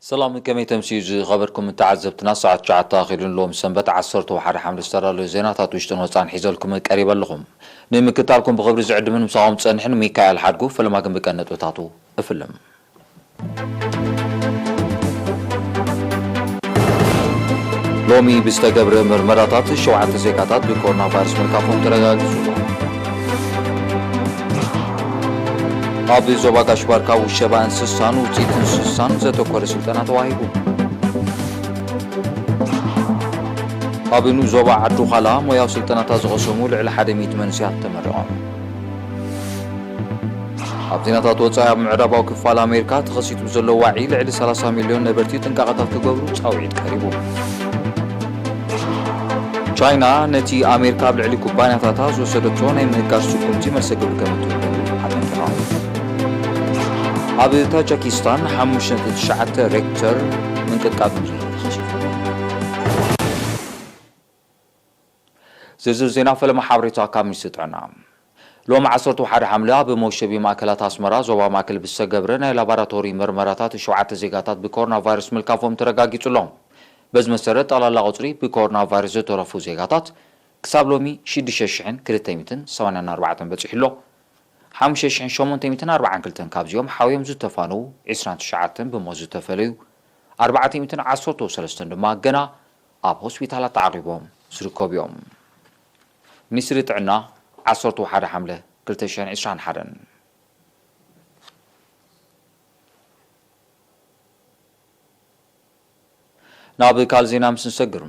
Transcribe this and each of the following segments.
ሰላም፣ ከመይ ተምስዩ ዝኸበርኩም ተዓዘብትና? ሰዓት ትሽዓተ ኣኺሉን ሎም ሰንበት ዓሰርተ ሓደ ሓምለ ዝተዳለዩ ዜናታት ውሽጥን ወጻን ሒዘልኩም ቀሪበ ኣለኹም። ንምክታልኩም ብኽብሪ ዝዕድምን ምሳኹም ጸንሕን ሚካኤል ሓድጉ። ፈለማ ግን ብቀን ነጥብታቱ እፍልም። ሎሚ ብዝተገብረ ምርመራታት ሸውዓተ ዜጋታት ብኮሮና ቫይረስ ምልካፎም ተረጋጊጹ። ኣብ ዞባ ጋሽ ባርካ ውሸባ እንስሳን ውፅኢት እንስሳን ዘተኮረ ስልጠና ተዋሂቡ። ኣብ ንኡስ ዞባ ዓዲ ዃላ ሞያዊ ስልጠናታት ዝቐሰሙ ልዕሊ ሓደ ሚእቲ መንእሰያት ተመሪቖም። ኣብ ዜናታት ወጻኢ፣ ኣብ ምዕራባዊ ክፋል ኣሜሪካ ተኸሲቱ ብዘሎ ዋዒ ልዕሊ ሰላሳ ሚልዮን ነበርቲ ጥንቃቐታት ክገብሩ ጻውዒት ቀሪቡ። ቻይና ነቲ ኣሜሪካ ኣብ ልዕሊ ኩባንያታታ ዝወሰደቶ ናይ ምህጋር ስጉምቲ መልሰ ግብሪ ከም እትህበሉ ኣጠንቂቓ። ኣብ ታጃኪስታን ሓሙሽተ ነጥቢ ትሽዓተ ሬክተር ምንቅጥቃጥ ምድሪ ተኸሲቱ። ዝርዝር ዜና ፈለማ ሓበሬታ ካብ ሚኒስትሪ ጥዕና። ሎም ዓሰርተ ሓደ ሓምለ ኣብ መውሸቢ ማእከላት ኣስመራ ዞባ ማእከል ብዝተገብረ ናይ ላቦራቶሪ መርመራታት ሸውዓተ ዜጋታት ብኮሮና ቫይረስ ምልካፎም ተረጋጊጹ ኣሎ። በዚ መሰረት ጠቕላላ ቁጽሪ ብኮሮና ቫይረስ ዝተረፉ ዜጋታት ክሳብ ሎሚ ሽዱሽተ ሽሕን ክልተ ሚእትን ሰማንያን ኣርባዕተን በጺሑ ኣሎ። ሓሙሽተ ሽሕን ሸሞንተ ሚእትን ኣርባዓን ክልተን ካብዚኦም ሓውዮም ዝተፋነዉ፣ ዕስራን ትሽዓተን ብሞት ዝተፈለዩ፣ ኣርባዕተ ሚእትን ዓሰርተ ሰለስተን ድማ ገና ኣብ ሆስፒታላት ተዓቂቦም ዝርከቡ እዮም። ሚኒስትሪ ጥዕና፣ ዓሰርተ ሓደ ሓምለ ክልተ ሽሕን ዕስራን ሓደን። ናብ ካልእ ዜና ምስ ንሰግር፣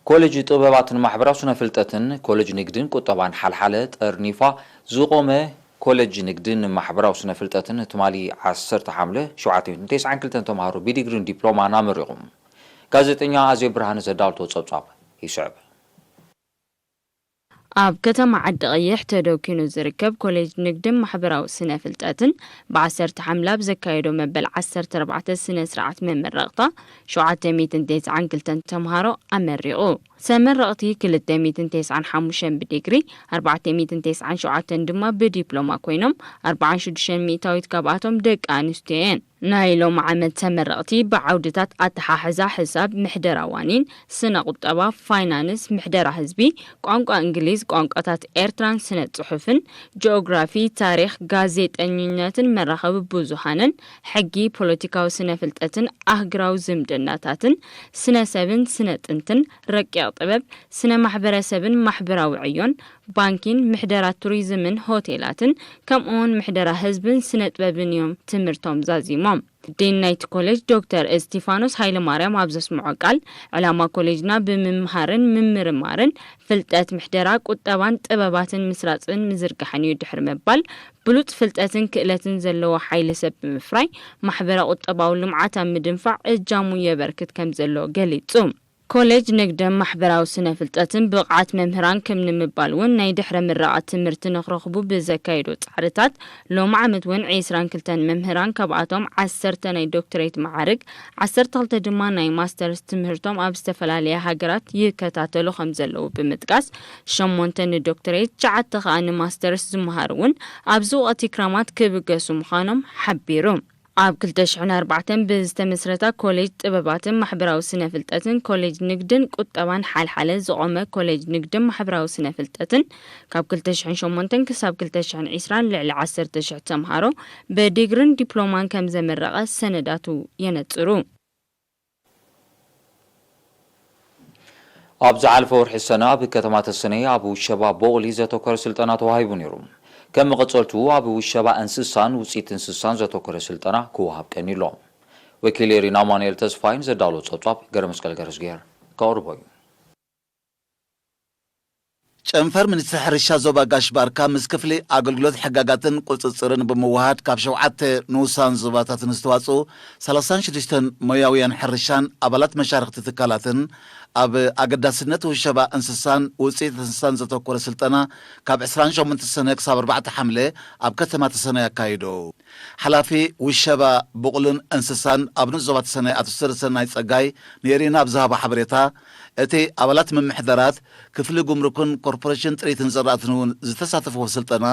ኮሌጅ ጥበባትን ማሕበራዊ ስነ ፍልጠትን ኮሌጅ ንግድን ቁጠባን ሓልሓለ ጠርኒፋ ዝቖመ ኮሌጅ ንግድን ማሕበራዊ ስነ ፍልጠትን ትማሊ ዓሰርተ ሓምለ ሸውዓተ ሚእትን ተስዓን ክልተን ተምሃሮ ብዲግሪን ዲፕሎማን ኣመሪቑ። ጋዜጠኛ ኣዜብ ብርሃነ ዘዳለቶ ጸብጻብ ይስዕብ። ኣብ ከተማ ዓዲ ቀይሕ ተደኪኑ ዝርከብ ኮሌጅ ንግድን ማሕበራዊ ስነ ፍልጠትን ብዓሰርተ ሓምለ ኣብ ዘካየዶ መበል ዓሰርተ ኣርባዕተ ስነ ስርዓት መመረቕታ ሸውዓተ ሚእትን ተስዓን ክልተን ተምሃሮ ኣመሪቑ። ተመረቕቲ ክልተ ሚእትን ተስዓን ሓሙሽተን ብዲግሪ፣ ኣርባዕተ ሚእትን ተስዓን ሸውዓተን ድማ ብዲፕሎማ ኮይኖም፣ ኣርባዓን ሽዱሽተን ሚእታዊት ካብኣቶም ደቂ ኣንስትዮ እየን። ናይ ሎም ዓመት ተመረቕቲ ብዓውድታት ኣተሓሕዛ ሕሳብ፣ ምሕደራ ዋኒን፣ ስነ ቁጠባ፣ ፋይናንስ፣ ምሕደራ ህዝቢ፣ ቋንቋ እንግሊዝ፣ ቋንቋታት ኤርትራን ስነ ጽሑፍን፣ ጂኦግራፊ፣ ታሪኽ፣ ጋዜጠኝነትን መራኸቢ ብዙሃንን፣ ሕጊ፣ ፖለቲካዊ ስነ ፍልጠትን ኣህግራዊ ዝምድናታትን፣ ስነ ሰብን ስነ ጥንትን፣ ረቂቕ ጥበብ፣ ስነ ማሕበረሰብን ማሕበራዊ ዕዮን፣ ባንኪን፣ ምሕደራ ቱሪዝምን ሆቴላትን፣ ከምኡውን ምሕደራ ህዝብን ስነ ጥበብን እዮም ትምህርቶም ዛዚሞም። ዲን ናይቲ ኮሌጅ ዶክተር እስቲፋኖስ ሃይለማርያም ኣብ ዘስምዖ ቃል፣ ዕላማ ኮሌጅና ብምምሃርን ምምርማርን ፍልጠት ምሕደራ ቁጠባን ጥበባትን ምስራጽን ምዝርጋሕን እዩ ድሕሪ ምባል፣ ብሉጽ ፍልጠትን ክእለትን ዘለዎ ሓይሊ ሰብ ብምፍራይ ማሕበረ ቁጠባዊ ልምዓት ኣብ ምድንፋዕ እጃሙ የበርክት ከም ዘሎ ገሊጹ። ኮሌጅ ንግድን ማሕበራዊ ስነ ፍልጠትን ብቕዓት መምህራን ከም ንምባል እውን ናይ ድሕረ ምረቓ ትምህርቲ ንክረኽቡ ብዘካየዶ ጻዕርታት ሎም ዓመት እውን ዕስራን ክልተን መምህራን ካብኣቶም ዓሰርተ ናይ ዶክትሬት መዓርግ ዓሰርተ ክልተ ድማ ናይ ማስተርስ ትምህርቶም ኣብ ዝተፈላለያ ሃገራት ይከታተሉ ከም ዘለዉ ብምጥቃስ ሸሞንተ ንዶክትሬት ትሽዓተ ከኣ ንማስተርስ ዝመሃሩ እውን ኣብዚ ወቕቲ ክራማት ክብገሱ ምዃኖም ሓቢሩ። ኣብ ክልተ ሽሕን ኣርባዕተን ብዝተመስረታ ኮሌጅ ጥበባትን ማሕበራዊ ስነ ፍልጠትን ኮሌጅ ንግድን ቁጠባን ሓልሓለ ዝቖመ ኮሌጅ ንግድን ማሕበራዊ ስነ ፍልጠትን ካብ ክልተ ሽሕን ሸሞንተን ክሳብ ክልተ ሽሕን ዕስራን ልዕሊ ዓሰርተ ሽሕ ተምሃሮ ብዲግርን ዲፕሎማን ከም ዘመረቐ ሰነዳቱ የነጽሩ። ኣብ ዝሓለፈ ወርሒ ሰነ ኣብ ከተማ ተሰነይ ኣብ ውሸባ ቦቕሊ ዘተኮረ ስልጠና ተዋሂቡ ነይሩ። ከም መቐጸልቱ ኣብ ውሸባ እንስሳን ውጽኢት እንስሳን ዘተኮረ ስልጠና ክወሃብ ቀኒሎ። ወኪል ኤሪና ኣማኑኤል ተስፋይን ዘዳሎ ጸብጻብ ገረመስቀል ገረዝግሄር ከቕርቦ እዩ። ጨንፈር ሚኒስትሪ ሕርሻ ዞባ ጋሽ ባርካ ምስ ክፍሊ ኣገልግሎት ሕጋጋትን ቁጽጽርን ብምውሃድ ካብ ሸውዓተ ንኡሳን ዞባታትን ዝተዋጽኡ ሰላሳን ሽዱሽተን ሞያውያን ሕርሻን ኣባላት መሻርኽቲ ትካላትን ኣብ ኣገዳስነት ውሸባ እንስሳን ውጽኢት እንስሳን ዘተኮረ ስልጠና ካብ ዕስራን ሸሞንተን ሰነ ክሳብ ኣርባዕተ ሓምለ ኣብ ከተማ ተሰነይ ኣካይዱ። ሓላፊ ውሸባ ብቑልን እንስሳን ኣብ ንኡስ ዞባ ተሰነይ ኣቶ ስርሰናይ ጸጋይ ንኤሪና ኣብ ዝሃቦ ሓበሬታ፣ እቲ ኣባላት ምምሕዳራት ክፍሊ ጉምሩክን ኮርፖሬሽን ጥሪትን ዘራእትን እውን ዝተሳተፍዎ ስልጠና፣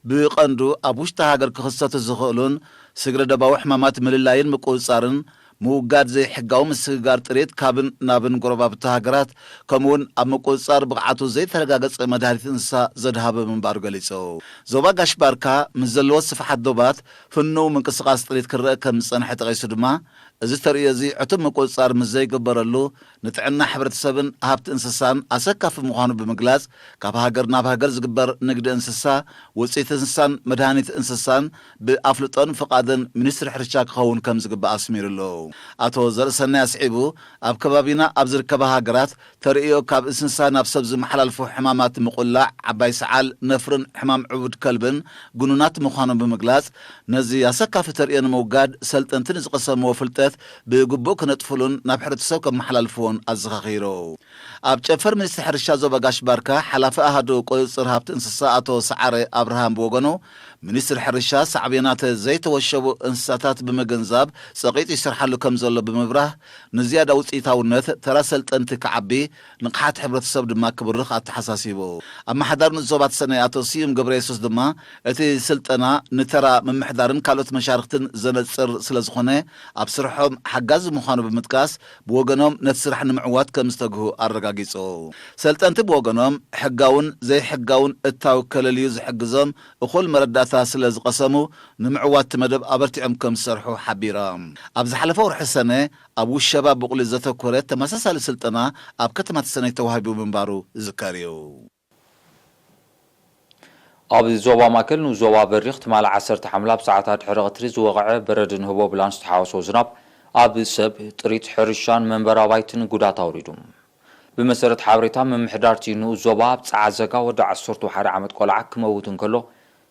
ብቐንዱ ኣብ ውሽጢ ሃገር ክኽሰቱ ዝኽእሉን ስግረ ደባዊ ሕማማት ምልላይን ምቁጽጻርን ምውጋድ ዘይሕጋዊ ምስግጋር ጥሪት ካብን ናብን ጎረባብቲ ሃገራት፣ ከምኡውን ኣብ ምቁጽጻር ብቕዓቱ ዘይተረጋገጸ መድሃኒት እንስሳ ዘድሃበ ምንባሩ ገሊጹ። ዞባ ጋሽ ባርካ ምስ ዘለዎ ስፍሓት ዶባት ፍኑው ምንቅስቓስ ጥሪት ክረአ ከም ዝጸንሐ ጠቒሱ ድማ፣ እዚ ተርእዮ እዚ ዕቱብ ምቁጽጻር ምስ ዘይግበረሉ፣ ንጥዕና ሕብረተሰብን ሃብቲ እንስሳን ኣሰካፊ ምዃኑ ብምግላጽ፣ ካብ ሃገር ናብ ሃገር ዝግበር ንግዲ እንስሳ፣ ውጽኢት እንስሳን መድሃኒት እንስሳን ብኣፍልጦን ፍቓድን ሚኒስትሪ ሕርሻ ክኸውን ከም ዝግባእ ኣስሚሩሉ። ኣቶ ዘርእሰናይ ኣስዒቡ፣ ኣብ ከባቢና ኣብ ዝርከባ ሃገራት ተርእዮ ካብ እንስሳ ናብ ሰብ ዝመሓላልፉ ሕማማት ምቑላዕ፣ ዓባይ ሰዓል፣ ነፍርን ሕማም ዕቡድ ከልብን ግኑናት ምዃኖም ብምግላጽ፣ ነዚ ኣሰካፊ ተርእዮ ንምውጋድ ሰልጠንቲ ንዝቐሰምዎ ፍልጠት ብግቡእ ክነጥፍሉን ናብ ሕብረተሰብ ከመሓላልፍዎን ኣዘኻኺሩ። ኣብ ጨንፈር ሚኒስትሪ ሕርሻ ዞባ ጋሽ ባርካ ሓላፊ ኣሃዱ ቁጽጽር ሃብቲ እንስሳ ኣቶ ሰዓረ ኣብርሃም ብወገኑ፣ ሚኒስትሪ ሕርሻ ሳዕቤናት ዘይተወሸቡ እንስሳታት ብምግንዛብ ጸቒጡ ይሰርሓሉ ከም ዘሎ ብምብራህ፣ ንዝያዳ ውጽኢታውነት ተራ ሰልጠንቲ ክዓቢ፣ ንቕሓት ሕብረተሰብ ድማ ክብርኽ ኣተሓሳሲቡ። ኣመሓዳሪ ንኡስ ዞባ ተሰነይ ኣቶ ስዩም ገብረየሱስ ድማ፣ እቲ ስልጠና ንተራ ምምሕዳርን ካልኦት መሻርኽትን ዘነጽር ስለ ዝኾነ፣ ኣብ ስርሖም ሓጋዚ ምዃኑ ብምጥቃስ፣ ብወገኖም ነቲ ስራሕ ንምዕዋት ከም ዝተግሁ ኣረጋጊጹ። ሰልጠንቲ ብወገኖም፣ ሕጋውን ዘይሕጋውን እታው ከለልዩ ዝሕግዞም እኹል መረዳእታ ስለ ዝቐሰሙ፣ ንምዕዋት እቲ መደብ ኣበርቲዖም ከም ዝሰርሑ ሓቢሮም። ኣብ ዝሓለፈ ወርሒ ሰነ፣ ኣብ ውሸባ ብቑሊ ዘተኮረ ተመሳሳሊ ስልጠና ኣብ ከተማ ተሰነይ ተዋሂቡ ምንባሩ ዝዝከር እዩ። ኣብ ዞባ ማእከል ንኡስ ዞባ በሪኽ ትማሊ ዓሰርተ ሓምለ ኣብ ሰዓታት ድሕሪ ቀትሪ ዝወቕዐ በረድን ህቦብላን ዝተሓወሶ ዝናብ ኣብ ሰብ፣ ጥሪት፣ ሕርሻን መንበሪ ኣባይትን ጉዳት ኣውሪዱ። ብመሰረት ሓበሬታ ምምሕዳር እቲ ንኡስ ዞባ፣ ኣብ ጸዓዘጋ ወዲ ዓሰርተ ሓደ ዓመት ቆልዓ ክመውት እንከሎ፣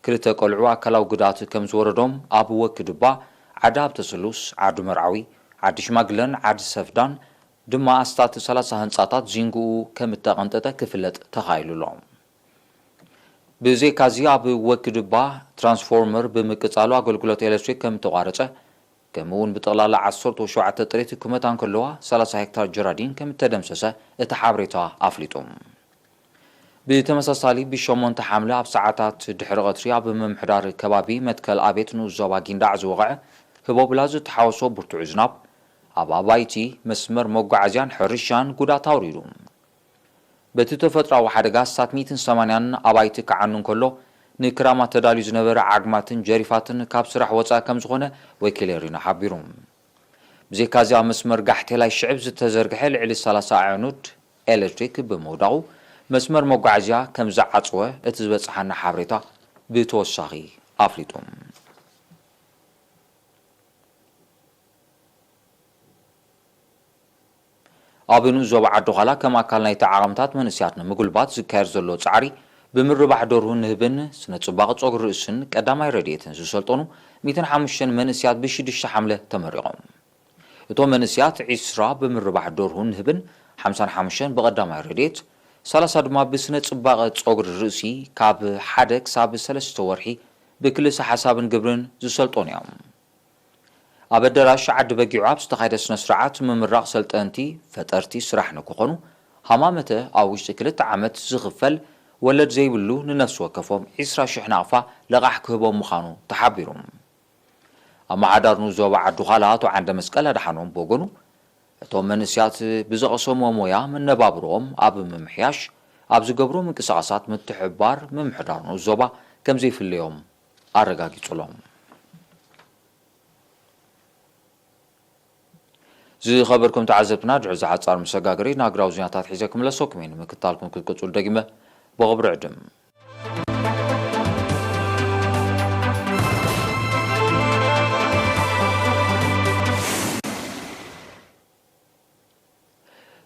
ክልተ ቆልዑ ኣካላዊ ጉድኣት ከም ዝወረዶም፣ ኣብ ወክድባ፣ ዓዲ ሃብተስሉስ፣ ዓዲ መርዓዊ፣ ዓዲ ሽማግለን ዓዲ ሰፍዳን ድማ ኣስታት ሰላሳ ህንጻታት ዚንግኡ ከም እተቐንጠጠ ክፍለጥ ተኻኢሉ ኣሎ። ብዘይካዚ ኣብ ወክድባ ትራንስፎርመር ብምቅጻሉ ኣገልግሎት ኤሌክትሪክ ከም እተቋረጸ፣ ከምኡ እውን ብጠቕላላ ዓሰርተ ሸውዓተ ጥሪት ክመታ እንከለዋ ሰላሳ ሄክታር ጀራዲን ከም እተደምሰሰ እቲ ሓበሬታ ኣፍሊጡ። ብተመሳሳሊ ብሸሞንተ ሓምለ ኣብ ሰዓታት ድሕሪ ቀትሪ ኣብ ምምሕዳር ከባቢ መትከል ኣቤት ንኡስ ዞባ ጊንዳዕ ዝወቕዐ ህቦብላ ዝተሓወሶ ብርቱዕ ዝናብ ኣብ ኣባይቲ፣ መስመር መጓዓዝያን ሕርሻን ጉድኣት ኣውሪዱ። በቲ ተፈጥሮኣዊ ሓደጋ ኣስታት ሚእትን ሰማንያን ኣባይቲ ክዓኑ እንከሎ፣ ንክራማት ተዳልዩ ዝነበረ ዓግማትን ጀሪፋትን ካብ ስራሕ ወጻኢ ከም ዝኾነ ወኪል ኤሪና ሓቢሩ። ብዘይካዚ ኣብ መስመር ጋሕቴላይ ሽዕብ ዝተዘርግሐ ልዕሊ ሰላሳ ኣዕኑድ ኤሌክትሪክ ብምውዳቑ፣ መስመር መጓዓዝያ ከም ዝዓጽወ እቲ ዝበጽሓና ሓበሬታ ብተወሳኺ ኣፍሊጡ። ኣብ ንኡስ ዞባ ዓዲ ዃላ ከም ኣካል ናይቲ ዓቕምታት መንእሰያት ንምጉልባት ዝካየድ ዘሎ ጻዕሪ ብምርባሕ ደርሁን ንህብን ስነ ጽባቐ ጸጉሪ ርእስን ቀዳማይ ረድኤትን ዝሰልጠኑ ሚእትን ሓሙሽተን መንእሰያት ብሽዱሽተ ሓምለ ተመሪቖም። እቶም መንእሰያት ዒስራ ብምርባሕ ደርሁን ንህብን ሓምሳን ሓሙሽተን ብቐዳማይ ረድኤት፣ ሰላሳ ድማ ብስነ ጽባቐ ጸጉሪ ርእሲ ካብ ሓደ ክሳብ ሰለስተ ወርሒ ብክልሰ ሓሳብን ግብርን ዝሰልጠኑ እዮም። ኣብ ኣዳራሽ ዓዲ በጊዑ ኣብ ዝተኻየደ ስነ ስርዓት ምምራቕ ሰልጠንቲ ፈጠርቲ ስራሕ ንክኾኑ ሃማመተ ኣብ ውሽጢ ክልተ ዓመት ዝኽፈል ወለድ ዘይብሉ ንነፍሲ ወከፎም ዒስራ ሽሕ ናቕፋ ለቓሕ ክህቦም ምዃኑ ተሓቢሩ። ኣመሓዳሪ ንኡስ ዞባ ዓዲ ዃላ ኣቶ ዓንደ መስቀል ኣድሓኖም ብወገኑ፣ እቶም መንእሰያት ብዝቐሰምዎ ሞያ መነባብሮኦም ኣብ ምምሕያሽ ኣብ ዝገብሮ ምንቅስቓሳት ምትሕብባር ምምሕዳር ንኡስ ዞባ ከም ዘይፍለዮም ኣረጋጊጹሎም። ዝኸበርኩም ተዓዘብትና፣ ድሕሪ እዚ ሓጻር መሰጋገሪ ናግራዊ ዜናታት ሒዘ ክምለሰኩም እየ። ንምክታልኩም ክትቅጽሉ ደጊመ ብኽብሪ ዕድም።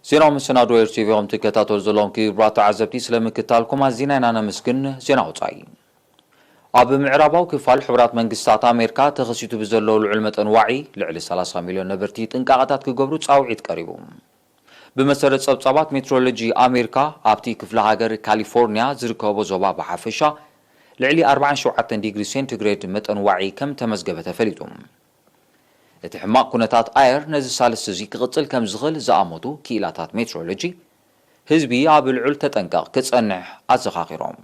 ዜናዊ መሰናድኦ ኤር ቲቪ ከም ትከታተሉ ዘለኹም ክቡራት ተዓዘብቲ፣ ስለ ምክታልኩም ኣዚና ኢና ነመስግን። ዜና ወጻኢ። ኣብ ምዕራባዊ ክፋል ሕቡራት መንግስታት ኣሜሪካ ተኸሲቱ ብዘሎ ልዑል መጠን ዋዒ፣ ልዕሊ ሰላሳ ሚልዮን ነበርቲ ጥንቃቐታት ክገብሩ ጻውዒት ቀሪቡ። ብመሰረት ጸብጻባት ሜትሮሎጂ ኣሜሪካ፣ ኣብቲ ክፍለ ሃገር ካሊፎርኒያ ዝርከቦ ዞባ ብሓፈሻ ልዕሊ ኣርባዓን ሸውዓተን ዲግሪ ሴንቲግሬድ መጠን ዋዒ ከም ተመዝገበ ተፈሊጡ። እቲ ሕማቕ ኩነታት ኣየር ነዚ ሳልስቲ እዚ ክቕጽል ከም ዝኽእል ዝኣመቱ ክኢላታት ሜትሮሎጂ፣ ህዝቢ ኣብ ልዑል ተጠንቀቕ ክጸንሕ ኣዘኻኺሮም።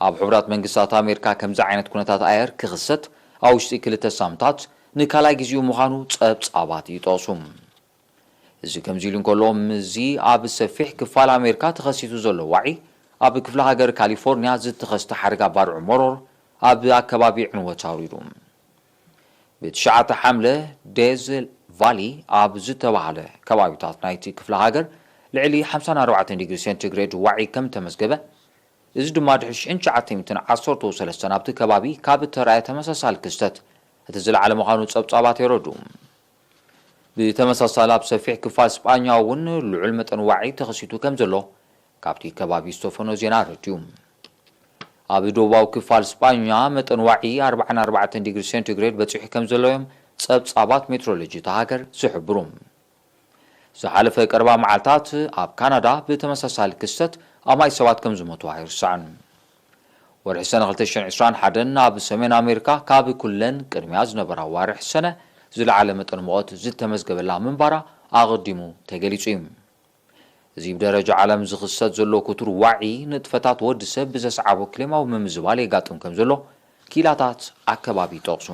ኣብ ሕቡራት መንግስታት ኣሜሪካ ከምዚ ዓይነት ኩነታት ኣየር ክኽሰት ኣብ ውሽጢ ክልተ ሳምንታት ንካልኣይ ግዜኡ ምዃኑ ጸብጻባት ይጠቕሱ። እዚ ከምዚ ኢሉ እንከሎ፣ ምስዚ ኣብ ሰፊሕ ክፋል ኣሜሪካ ተኸሲቱ ዘሎ ዋዒ፣ ኣብ ክፍለ ሃገር ካሊፎርኒያ ዝተኸስተ ሓደጋ ባርዑ መሮር ኣብ ኣከባቢ ዕንወት ኣውሪዱ። ብትሽዓተ ሓምለ፣ ዴዝ ቫሊ ኣብ ዝተባህለ ከባቢታት ናይቲ ክፍለ ሃገር ልዕሊ ሓምሳን ኣርባዕተን ዲግሪ ሴንቲግሬድ ዋዒ ከም ተመዝገበ፣ እዚ ድማ ድሕሪ ሽሕን ትሽዓተ ሚእትን ዓሰርተ ሰለስተን ኣብቲ ከባቢ ካብ እተራእየ ተመሳሳሊ ክስተት እቲ ዝለዓለ ምዃኑ ጸብጻባት የረድኡ። ብተመሳሳሊ ኣብ ሰፊሕ ክፋል ስጳኛ እውን ልዑል መጠን ዋዒ ተኸሲቱ ከም ዘሎ ካብቲ ከባቢ ዝተፈኖ ዜና ኣረድኡ። ኣብ ደቡባዊ ክፋል ስጳኛ መጠን ዋዒ ኣርባዓን ኣርባዕተን ዲግሪ ሴንቲግሬድ በጺሑ ከም ዘሎ እዮም ጸብጻባት ሜትሮሎጂ እታ ሃገር ዝሕብሩ። ዝሓለፈ ቀረባ መዓልታት ኣብ ካናዳ ብተመሳሳሊ ክስተት ኣማይ ሰባት ከም ዝሞቱ ኣይርሳዕን። ወርሒ ሰነ ክልተ ሽሕን ዕስራን ሓደን ኣብ ሰሜን ኣሜሪካ ካብ ኩለን ቅድሚያ ዝነበራ ዋርሕ ሰነ ዝለዓለ መጠን ሙቐት ዝተመዝገበላ ምንባራ ኣቐዲሙ ተገሊጹ እዩ። እዚ ብደረጃ ዓለም ዝኽሰት ዘሎ ክቱር ዋዒ ንጥፈታት ወዲ ሰብ ብዘስዓቦ ክሌማዊ ምምዝባል የጋጥም ከም ዘሎ ክኢላታት ኣከባቢ ይጠቕሱ።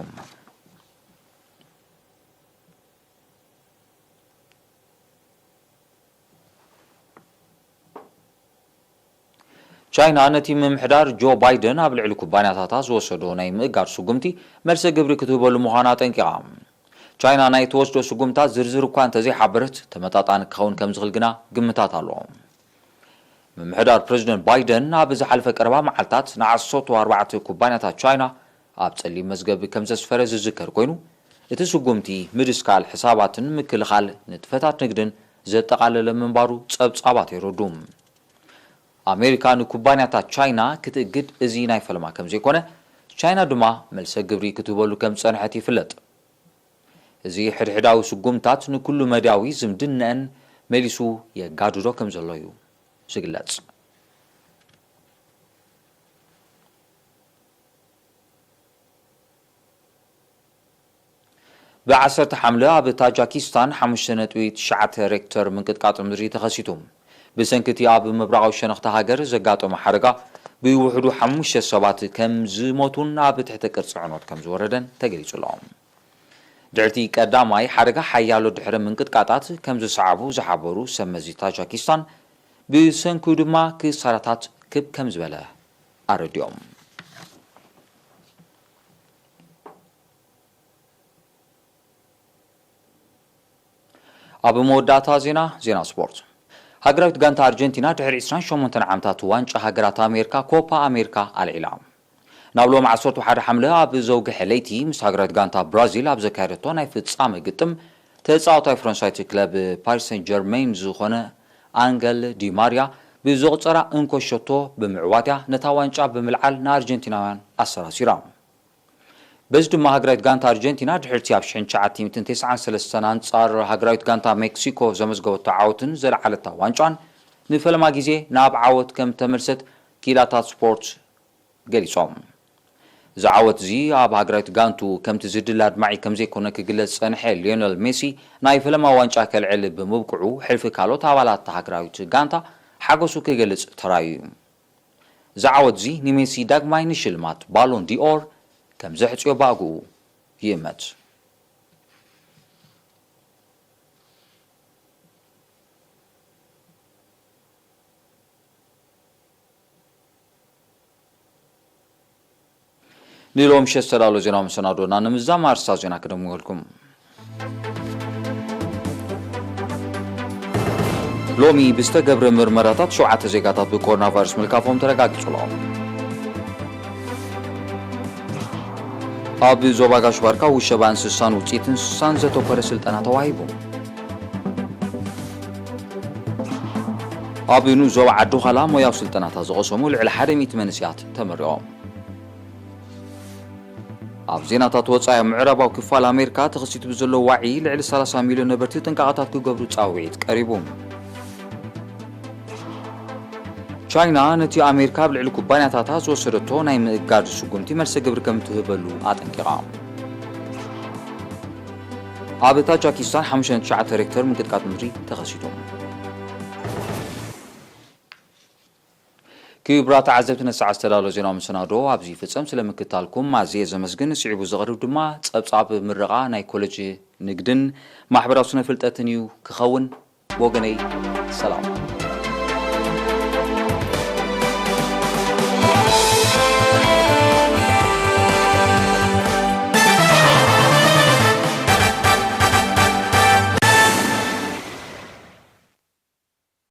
ቻይና ነቲ ምምሕዳር ጆ ባይደን ኣብ ልዕሊ ኩባንያታታ ዝወሰዶ ናይ ምእጋድ ስጉምቲ መልሰ ግብሪ ክትህበሉ ምዃና ኣጠንቂቓ። ቻይና ናይ ትወስዶ ስጉምታት ዝርዝር እኳ እንተዘይሓበረት፣ ተመጣጣኒ ክኸውን ከም ዝኽእል ግና ግምታት ኣሎ። ምምሕዳር ፕረዚደንት ባይደን ኣብ ዝሓለፈ ቀረባ መዓልታት ንዓሰርተ ኣርባዕተ ኩባንያታት ቻይና ኣብ ጸሊም መዝገብ ከም ዘስፈረ ዝዝከር ኮይኑ፣ እቲ ስጉምቲ ምድስካል ሕሳባትን ምክልኻል ንጥፈታት ንግድን ዘጠቓለለ ምንባሩ ጸብጻባት የረዱ። ኣሜሪካ ንኩባንያታት ቻይና ክትእግድ እዚ ናይ ፈለማ ከም ዘይኮነ፣ ቻይና ድማ መልሰ ግብሪ ክትህበሉ ከም ዝጸንሐት ይፍለጥ። እዚ ሕድሕዳዊ ስጉምታት ንኩሉ መዳያዊ ዝምድነአን መሊሱ የጋድዶ ከም ዘሎ እዩ ዝግለጽ። ብዓሰርተ ሓምለ ኣብ ታጃኪስታን ሓሙሽተ ነጥቢ ትሽዓተ ሬክተር ምንቅጥቃጥ ምድሪ ተኸሲቱ። ብሰንኪ እቲ ኣብ ምብራቓዊ ሸነኽቲ ሃገር ዘጋጠመ ሓደጋ ብውሕዱ ሓሙሽተ ሰባት ከም ዝሞቱን ኣብ ትሕቲ ቅርጺ ዕኖት ከም ዝወረደን ተገሊጹ ኣሎ። ድሕርቲ ቀዳማይ ሓደጋ ሓያሎ ድሕረ ምንቅጥቃጣት ከም ዝሰዓቡ ዝሓበሩ ሰብ መዚ ታጃኪስታን፣ ብሰንኩ ድማ ክሳራታት ክብ ከም ዝበለ ኣረዲኦም። ኣብ መወዳእታ ዜና፣ ዜና ስፖርት። ሃገራዊት ጋንታ ኣርጀንቲና ድሕሪ ዕስራን ሸሞንተን ዓመታት ዋንጫ ሃገራት ኣሜሪካ፣ ኮፓ ኣሜሪካ፣ ኣልዒላ። ናብ ሎሚ ዓሰርተ ሓደ ሓምለ ኣብ ዘውግሐ ለይቲ ምስ ሃገራዊት ጋንታ ብራዚል ኣብ ዘካየደቶ ናይ ፍጻመ ግጥም፣ ተጻዋታይ ፈረንሳይቲ ክለብ ፓሪስ ሰን ጀርሜን ዝኾነ ኣንገል ዲ ማርያ ብዘቑጸራ እንኮ ሸቶ ብምዕዋት እያ ነታ ዋንጫ ብምልዓል ንኣርጀንቲናውያን ኣሰራሲራ። በዚ ድማ ሃገራዊት ጋንታ ኣርጀንቲና ድሕርቲ ኣብ ሽሕን ትሽዓተ ሚእትን ተስዓን ሰለስተን ኣንጻር ሃገራዊት ጋንታ ሜክሲኮ ዘመዝገበቶ ዓወትን ዘለዓለታ ዋንጫን ንፈለማ ግዜ ናብ ዓወት ከም ተመልሰት ክኢላታት ስፖርት ገሊጾም። እዚ ዓወት እዚ ኣብ ሃገራዊት ጋንቱ ከምቲ ዝድለ ኣድማዒ ከም ዘይኮነ ክግለጽ ዝጸንሐ ሊዮነል ሜሲ ናይ ፈለማ ዋንጫ ከልዕል ብምብቅዑ፣ ሕልፊ ካልኦት ኣባላት እታ ሃገራዊት ጋንታ ሓጎሱ ክገልጽ ተራእዩ እዩ። እዚ ዓወት እዚ ንሜሲ ዳግማይ ንሽልማት ባሎን ዲኦር ከም ዘሕጽዮ ብኣግኡ ይእመት። ንሎሚ ምሸት ዝተዳለወ ዜናዊ መሰናዶና ንምዝዛም ኣርእስታት ዜና ክደግመልኩም። ሎሚ ብዝተገብረ ምርመራታት ሸውዓተ ዜጋታት ብኮሮና ቫይረስ ምልካፎም ተረጋጊጹ ኣሎ። ኣብ ዞባ ጋሽ ባርካ ውሸባ እንስሳን ውጽኢት እንስሳን ዘተኮረ ስልጠና ተዋሂቡ። ኣብ ንኡስ ዞባ ዓዲ ዃላ ሞያዊ ስልጠናታት ዝቐሰሙ ልዕሊ ሓደ ሚእቲ መንእሰያት ተመሪቖም። ኣብ ዜናታት ወጻኢ፣ ኣብ ምዕራባዊ ክፋል ኣሜሪካ ተኸሲቱ ብዘሎ ዋዒ ልዕሊ ሰላሳ ሚልዮን ነበርቲ ጥንቃቐታት ክገብሩ ጻውዒት ቀሪቡ። ቻይና ነቲ ኣሜሪካ ኣብ ልዕሊ ኩባንያታታ ዝወሰደቶ ናይ ምእጋድ ስጉምቲ መልሰ ግብሪ ከም ትህበሉ ኣጠንቂቓ። ኣብ ታጃኪስታን ሓሙሽተ ነጥቢ ትሽዓተ ሬክተር ምንቅጥቃጥ ምድሪ ተኸሲቱ። ክቡራት ተዓዘብቲ፣ ነሰዓት ዝተዳሎ ዜናዊ መሰናዶ ኣብዚ ይፍጸም። ስለምክታልኩም ኣዝየ ዘመስግን። ስዒቡ ዝቐርብ ድማ ጸብጻብ ምረቓ ናይ ኮሌጅ ንግድን ማሕበራዊ ስነ ፍልጠትን እዩ ክኸውን። ብወገነይ ሰላም።